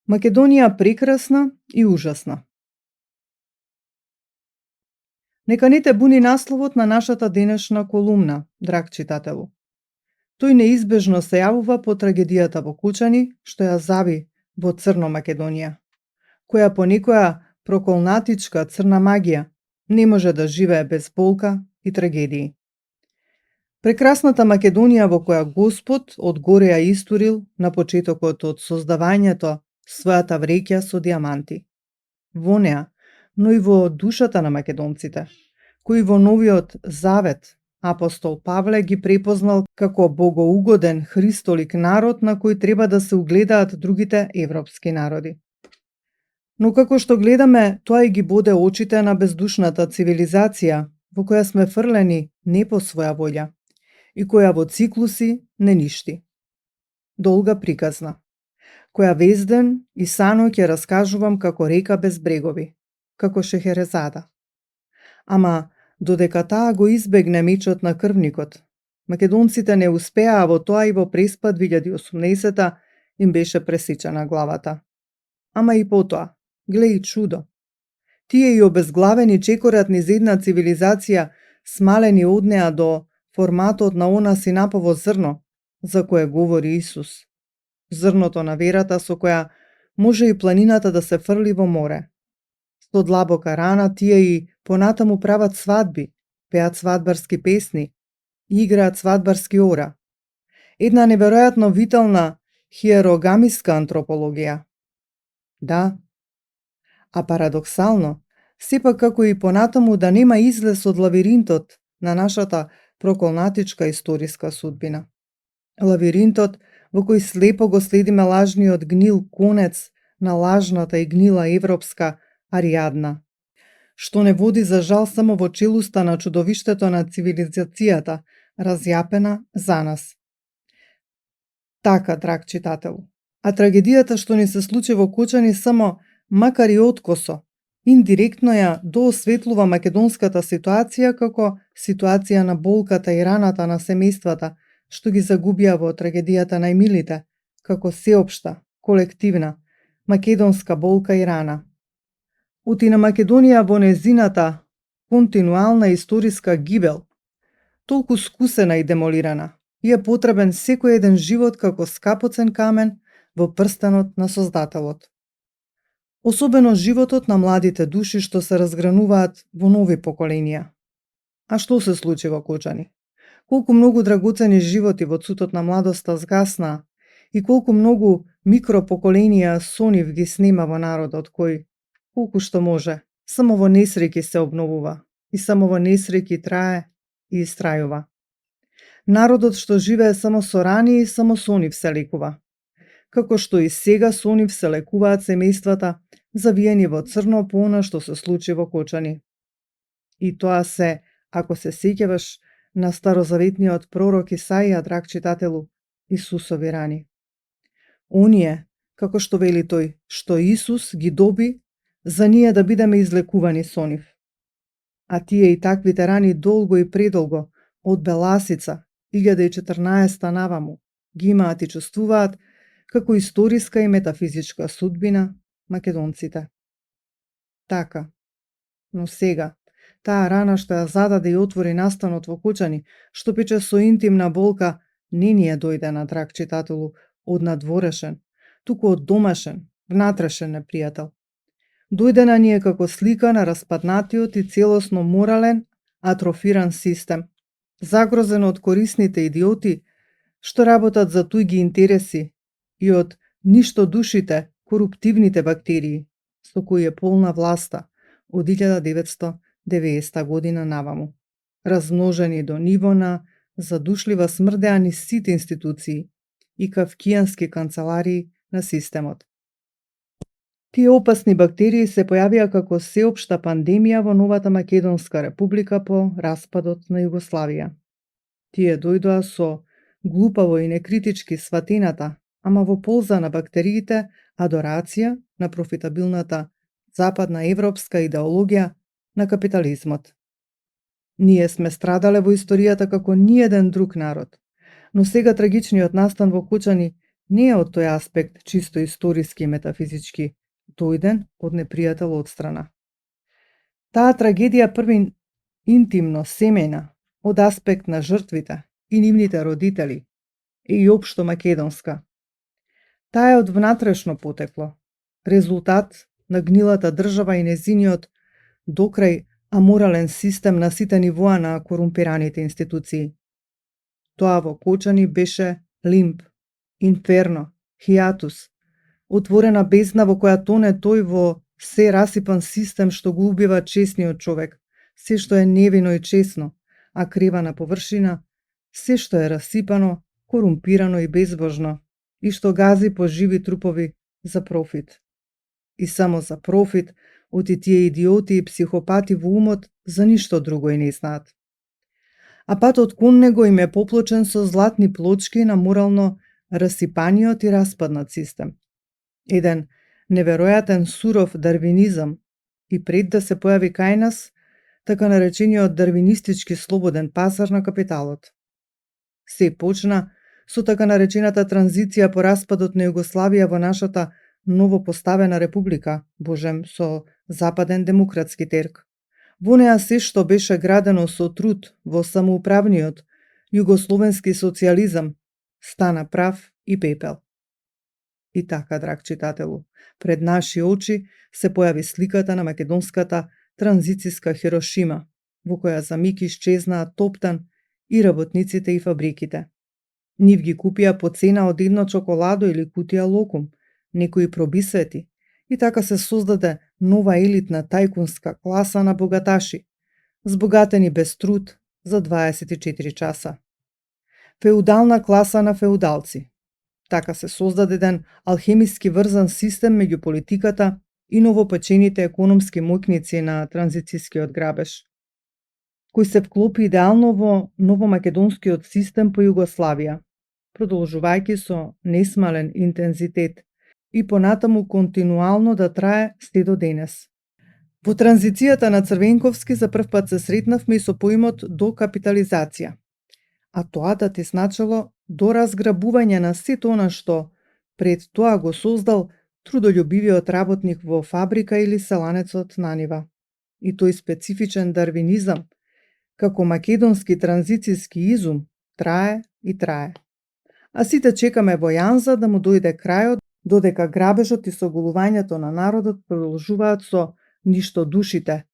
Македонија прекрасна и ужасна. Нека не те буни насловот на нашата денешна колумна, драг читателу. Тој неизбежно се јавува по трагедијата во Кучани, што ја зави во Црно Македонија, која по некоја проколнатичка црна магија не може да живее без болка и трагедии. Прекрасната Македонија во која Господ од горе ја истурил на почетокот од создавањето својата вреќа со диаманти. Во неа, но и во душата на македонците, кои во Новиот Завет апостол Павле ги препознал како богоугоден христолик народ на кој треба да се угледаат другите европски народи. Но како што гледаме, тоа и ги боде очите на бездушната цивилизација во која сме фрлени не по своја волја и која во циклуси не ништи. Долга приказна, која везден и сано ќе раскажувам како река без брегови, како Шехерезада. Ама, додека таа го избегне мечот на крвникот, македонците не успеаа во тоа и во преспа 2018 им беше пресечена главата. Ама и потоа, глеј чудо, тие и обезглавени чекорат низ една цивилизација смалени од неа до форматот на она синапово зрно, за кое говори Исус. Зрното на верата со која може и планината да се фрли во море. Со длабока рана тие и понатаму прават свадби, пеат свадбарски песни, играат свадбарски ора. Една неверојатно витална хиерогамиска антропологија. Да, а парадоксално, сепак како и понатаму да нема излез од лавиринтот на нашата проколнатичка историска судбина. Лавиринтот во кој слепо го следиме лажниот гнил конец на лажната и гнила европска Ариадна, што не води за жал само во челуста на чудовиштето на цивилизацијата, разјапена за нас. Така, драг читател, а трагедијата што ни се случи во Кучани само, макар и откосо, индиректно ја доосветлува македонската ситуација како ситуација на болката и раната на семејствата што ги загубија во трагедијата најмилите, како сеопшта, колективна, македонска болка и рана. Ути на Македонија во незината континуална историска гибел, толку скусена и демолирана, и е потребен секој еден живот како скапоцен камен во прстенот на Создателот. Особено животот на младите души што се разгрануваат во нови поколенија. А што се случи во Кучани? Колку многу драгоцени животи во цутот на младоста згаснаа и колку многу микропоколенија со нив ги снема во народот кој, колку што може, само во несреќи се обновува и само во несреќи трае и истрајува. Народот што живее само со рани и само со нив се лекува. Како што и сега со нив се лекуваат семејствата завиени во црно по она што се случи во Кучани. И тоа се, ако се сеќаваш на старозаветниот пророк Исаија, драг читателу, Исусови рани. Оние, како што вели тој, што Исус ги доби, за ние да бидеме излекувани со нив. А тие и таквите рани долго и предолго, од Беласица, 1014 наваму, ги имаат и чувствуваат како историска и метафизичка судбина македонците. Така, но сега, таа рана што ја зададе и отвори настанот во Кучани, што пече со интимна болка, не ни е дојдена, драг читателу, од надворешен, туку од домашен, внатрешен непријател. Дојдена ни е како слика на распаднатиот и целосно морален, атрофиран систем, загрозен од корисните идиоти што работат за туѓи интереси и од ништо душите, коруптивните бактерии, со кои е полна власта од 1990 година наваму, размножени до ниво на задушлива смрдеа низ сите институции и кавкијански канцеларии на системот. Тие опасни бактерии се појавија како сеопшта пандемија во новата Македонска република по распадот на Југославија. Тие дојдоа со глупаво и некритички сватената, ама во полза на бактериите, адорација на профитабилната западна европска идеологија на капитализмот. Ние сме страдале во историјата како ниеден друг народ, но сега трагичниот настан во Кучани Не е од тој аспект чисто историски и метафизички, дојден од непријател одстрана. Таа трагедија први интимно, семејна, од аспект на жртвите и нивните родители, е и општо македонска. Таа е од внатрешно потекло, резултат на гнилата држава и незиниот докрај аморален систем на сите нивоа на корумпираните институции. Тоа во Кочани беше лимб, инферно, хиатус, отворена бездна во која тоне тој во се расипан систем што го убива честниот човек, се што е невино и честно, а крива на површина, се што е расипано, корумпирано и безбожно, и што гази по живи трупови за профит. И само за профит, оти тие идиоти и психопати во умот за ништо друго и не знаат. А патот кон него им е поплочен со златни плочки на морално расипаниот и распаднат систем. Еден неверојатен суров дарвинизам и пред да се појави кај нас, така наречениот дарвинистички слободен пазар на капиталот. Се почна со така наречената транзиција по распадот на Југославија во нашата новопоставена република, божем, со западен демократски терк. Во неа се што беше градено со труд во самоуправниот југословенски социјализам стана прав и пепел. И така, драг читателу, пред наши очи се појави сликата на македонската транзициска Хирошима, во која за миг исчезнаа Топтан и работниците и фабриките. Нив ги купија по цена од едно чоколадо или кутија локум, некои пробисвети, и така се создаде нова елитна тајкунска класа на богаташи, збогатени без труд за 24 часа. Феудална класа на феудалци. Така се создаде еден алхемиски врзан систем меѓу политиката и новопечените економски моќници на транзицискиот грабеж, кој се вклопи идеално во новомакедонскиот систем по Југославија, продолжувајќи со несмален интензитет и понатаму континуално да трае сте до денес. Во транзицијата на Црвенковски за прв пат се сретнавме и со поимот до капитализација, а тоа да ти значило до разграбување на сето она што пред тоа го создал трудолюбивиот работник во фабрика или селанецот на нива. И тој специфичен дарвинизам, како македонски транзицијски изум, трае и трае. А сите чекаме во јанза да му дојде крајот, додека грабежот и соголувањето на народот продолжуваат со ништодушите,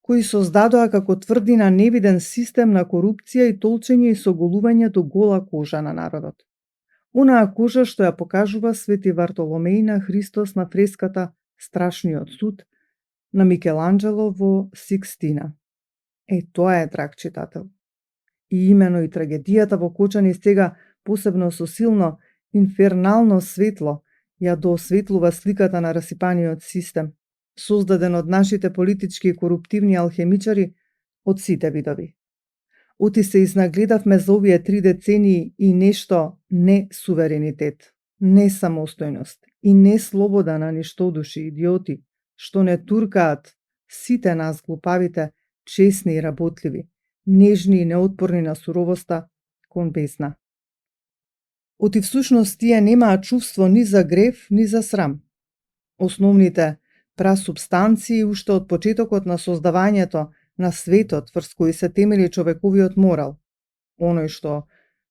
кои создадоа како тврдина невиден систем на корупција и толчење и соголување до гола кожа на народот. Онаа кожа што ја покажува Свети Вартоломеј на Христос на фреската Страшниот суд на Микеланджело во Сикстина. Тоа е, драг читател. И имено и трагедијата во Кочани сега посебно со силно инфернално светло ја доосветлува сликата на расипаниот систем, создаден од нашите политички и коруптивни алхемичари од сите видови. Оти се изнагледавме за овие 3 децении и нешто не суверенитет, не самостојност и не слобода на ништодуши идиоти, што не туркаат сите нас глупавите, честни и работливи, нежни и неотпорни на суровоста кон бездна. Оти всушност тие немаат чувство ни за грев, ни за срам. Основните прасубстанции уште од почетокот на создавањето на светот врз кој се темели човековиот морал, оној што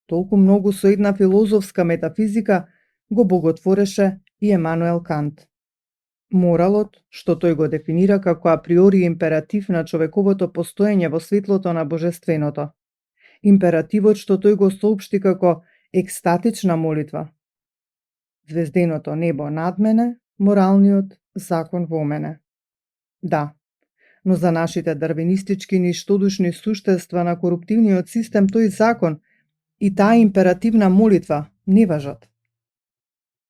толку многу со една филозофска метафизика го боготвореше и Емануел Кант. Моралот, што тој го дефинира како априори императив на човековото постоење во светлото на божественото. Императивот што тој го соопшти како екстатична молитва. Звезденото небо над мене, моралниот закон во мене. Да, но за нашите дарвинистички ништодушни суштества на коруптивниот систем тој закон и таа императивна молитва не важат.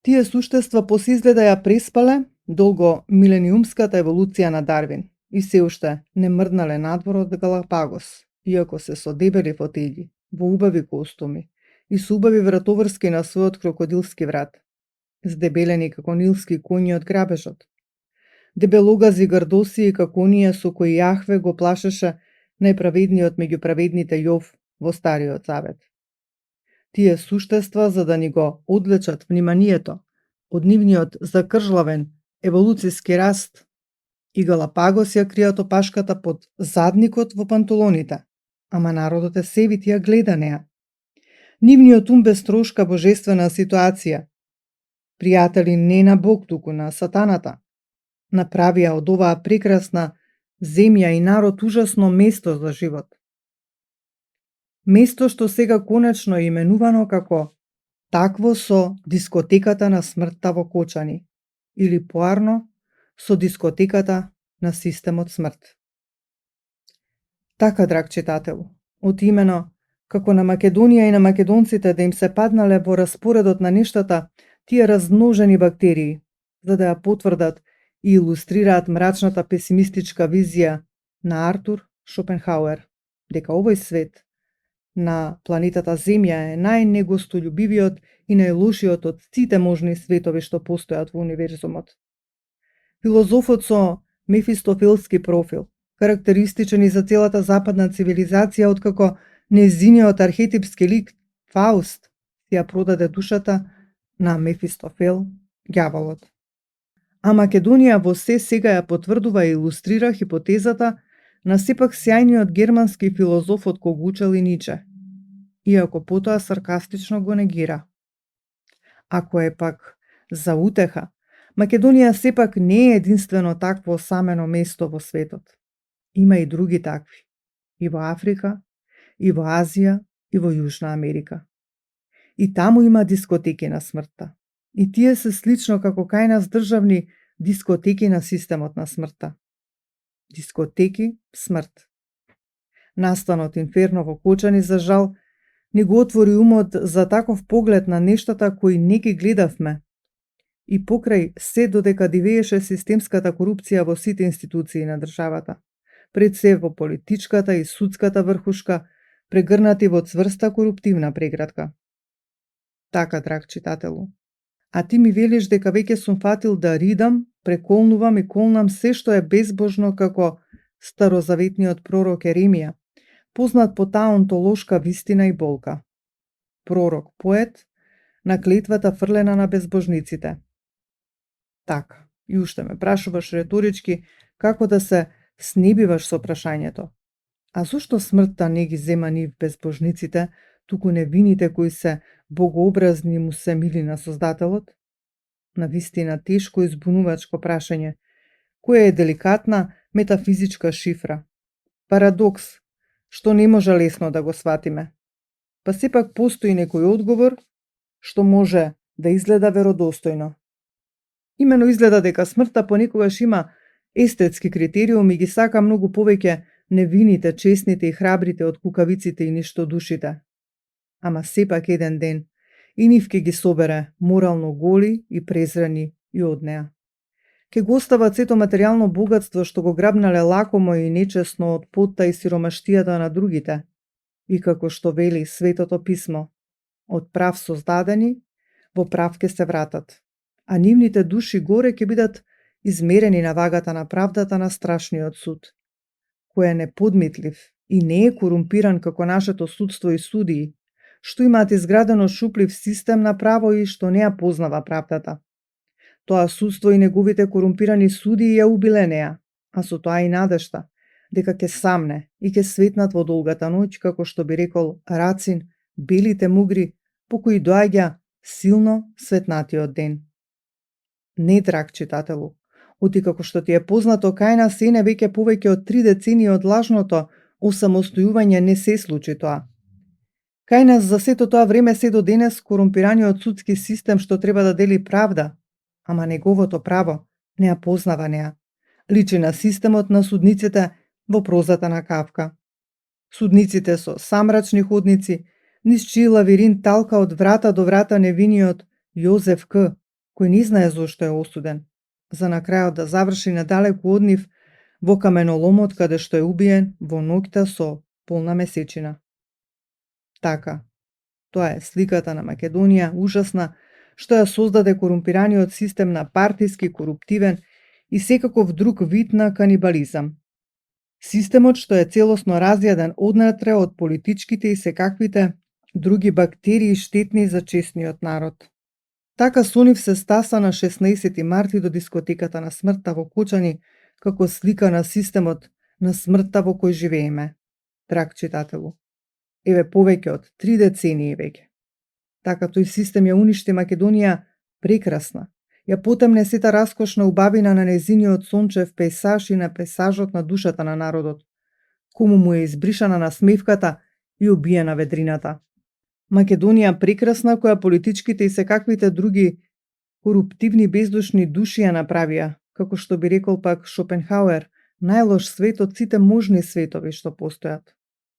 Тие суштества посизгледа ја преспале долго милениумската еволуција на Дарвин и се уште не мрднале надвор од Галапагос, иако се со дебели фотељи, во убави костуми и со убави вратоврски на својот крокодилски врат, здебелени како нилски коњи од грабежот. Дебелогази грдосии како оние со кои Јахве го плашеше најправедниот меѓу праведните Јов во Стариот Завет. тие суштества за да ни го одлечат вниманието од нивниот закржлавен еволуциски раст и Галапагос ја кријат опашката под задникот во панталоните, ама народот е севит ја гледа неа. Нивниот ум без трошка божествена ситуација, пријатели не на Бог, туку на сатаната, направија од оваа прекрасна земја и народ ужасно место за живот. Место што сега конечно е именувано како такво со дискотеката на смртта во Кочани, или поарно со дискотеката на системот смрт. Така, драг читателу, од имено како на Македонија и на македонците да им се паднале во распоредот на нештата тие размножени бактерии, за да ја потврдат и илустрираат мрачната песимистичка визија на Артур Шопенхауер, дека овој свет на планетата Земја е најнегостољубивиот и најлошиот од сите можни светови што постојат во универзумот. Филозофот со мефистофелски профил, карактеристичен и за целата западна цивилизација, откако незиниот архетипски лик Фауст ја продаде душата на Мефистофел, ѓаволот. А Македонија во се сега ја потврдува и илустрира хипотезата на сепак сјајниот германски филозоф од кого учел и Ниче, иако потоа саркастично го негира. Ако е пак за утеха, Македонија сепак не е единствено такво самено место во светот. Има и други такви, и во Африка, и во Азија, и во Јужна Америка. И таму има дискотеки на смртта. И тие се слично како кај нас државни дискотеки на системот на смртта. Дискотеки смрт. Настанот Инферно во Кочани, за жал, ни го отвори умот за таков поглед на нештата кои не ги гледавме. И покрај се додека дивееше системската корупција во сите институции на државата, пред се во политичката и судската врхушка, прегрнати во цврста коруптивна преградка. Така, драг читателу. А ти ми велиш дека веќе сум фатил да ридам, преколнувам и колнам се што е безбожно како старозаветниот пророк Еремија, познат по таа онтолошка вистина и болка. Пророк, поет на клетвата фрлена на безбожниците. Така, и уште ме прашуваш реторички како да се снебиваш со прашањето. А зошто смртта не ги зема нив безбожниците, туку невините кои се богообразни и му се мили на Создателот? Навистина тешко и збунувачко прашање, која е деликатна метафизичка шифра. Парадокс, што не може лесно да го сватиме. Па сепак постои некој одговор што може да изгледа веродостојно. Имено изгледа дека смртта понекогаш има естетски критериум и ги сака многу повеќе невините, честните и храбрите од кукавиците и ништодушите. Ама сепак еден ден и нив ке ги собере морално голи и презрени и од неа. Ке го остават сето материјално богатство што го грабнале лакомо и нечесно од потта и сиромаштијата на другите. И како што вели Светото писмо, од прав создадени, во прав ке се вратат, а нивните души горе ке бидат измерени на вагата на правдата на страшниот суд, кој е неподмитлив и не е корумпиран како нашето судство и судии, што имаат изградено шуплив систем на право и што не ја познава правдата. Тоа судство и неговите корумпирани судии ја убиле неа, а со тоа и надежта, дека ќе самне и ќе светнат во долгата ноќ, како што би рекол Рацин, белите мугри, по кои доаѓа силно светнатиот ден. Не, драг читателу, оти како што ти е познато, кај нас ене веќе повеќе од 3 децении од лажното осамостојување не се случи тоа. Кај нас за сето тоа време се до денес корумпираниот судски систем што треба да дели правда, ама неговото право не ја познава неа. Личи на системот на судниците во прозата на Кавка. Судниците со самрачни ходници, низ чиј лавиринт талка од врата до врата невиниот Јозеф К., кој не знае зошто е осуден, за на крајот да заврши надалеку од нив во каменоломот каде што е убиен во ноќта со полна месечина. Така, тоа е сликата на Македонија, ужасна, што ја создаде корумпираниот систем на партиски, коруптивен и секаков друг вид на канибализам. Системот што е целосно разјаден однатре од политичките и секаквите други бактерии штетни за честниот народ. Така со нив се стаса на 16 марти до дискотеката на смртта во Кочани, како слика на системот на смртта во кој живееме. Драг читателу, еве повеќе од 3 децении веќе. Така тој систем ја уништи Македонија прекрасна, ја потемне сета раскошна убавина на незиниот сончев пейсаж и на пейсажот на душата на народот, кому му е избришана насмевката и убиена ведрината. Македонија прекрасна која политичките и секаквите други коруптивни бездушни души ја направија, како што би рекол пак Шопенхауер, најлош свет од сите можни светови што постојат.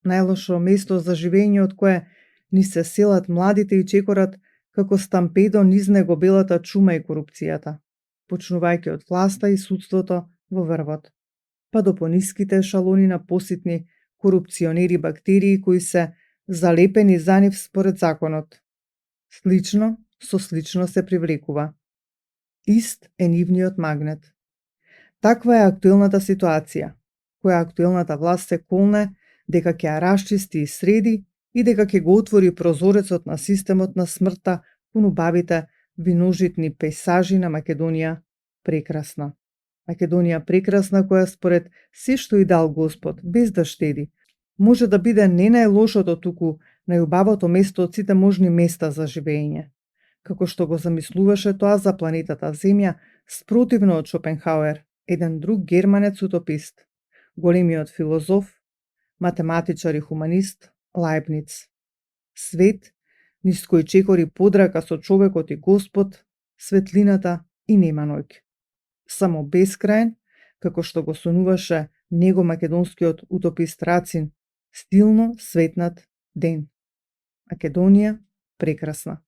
Најлошо место за живење од кое ни се селат младите и чекорат како стампедо низ него белата чума и корупцијата, почнувајќи од власта и судството во врвот, па до пониските ешалони на поситни корупционери бактерии кои се залепени за нив според законот. Слично со слично се привлекува. Ист е нивниот магнет. Таква е актуелната ситуација, која актуелната власт се колне дека ќе ја расчисти и среди и дека ќе го отвори прозорецот на системот на смртта кон убавите виножитни пейсажи на Македонија прекрасна. Македонија прекрасна која според се што и дал Господ, без да штеди, може да биде не најлошото, туку најубавото место од сите можни места за живење, како што го замислуваше тоа за планетата Земја, спротивно од Шопенхауер, еден друг германец утопист, големиот филозоф, математичар и хуманист Лајбниц. Свет низ кој чекори подрака со човекот и Господ, светлината и нема ноќ. Само бескраен, како што го сонуваше него македонскиот утопист Рацин, стилно светнат ден. Македонија прекрасна.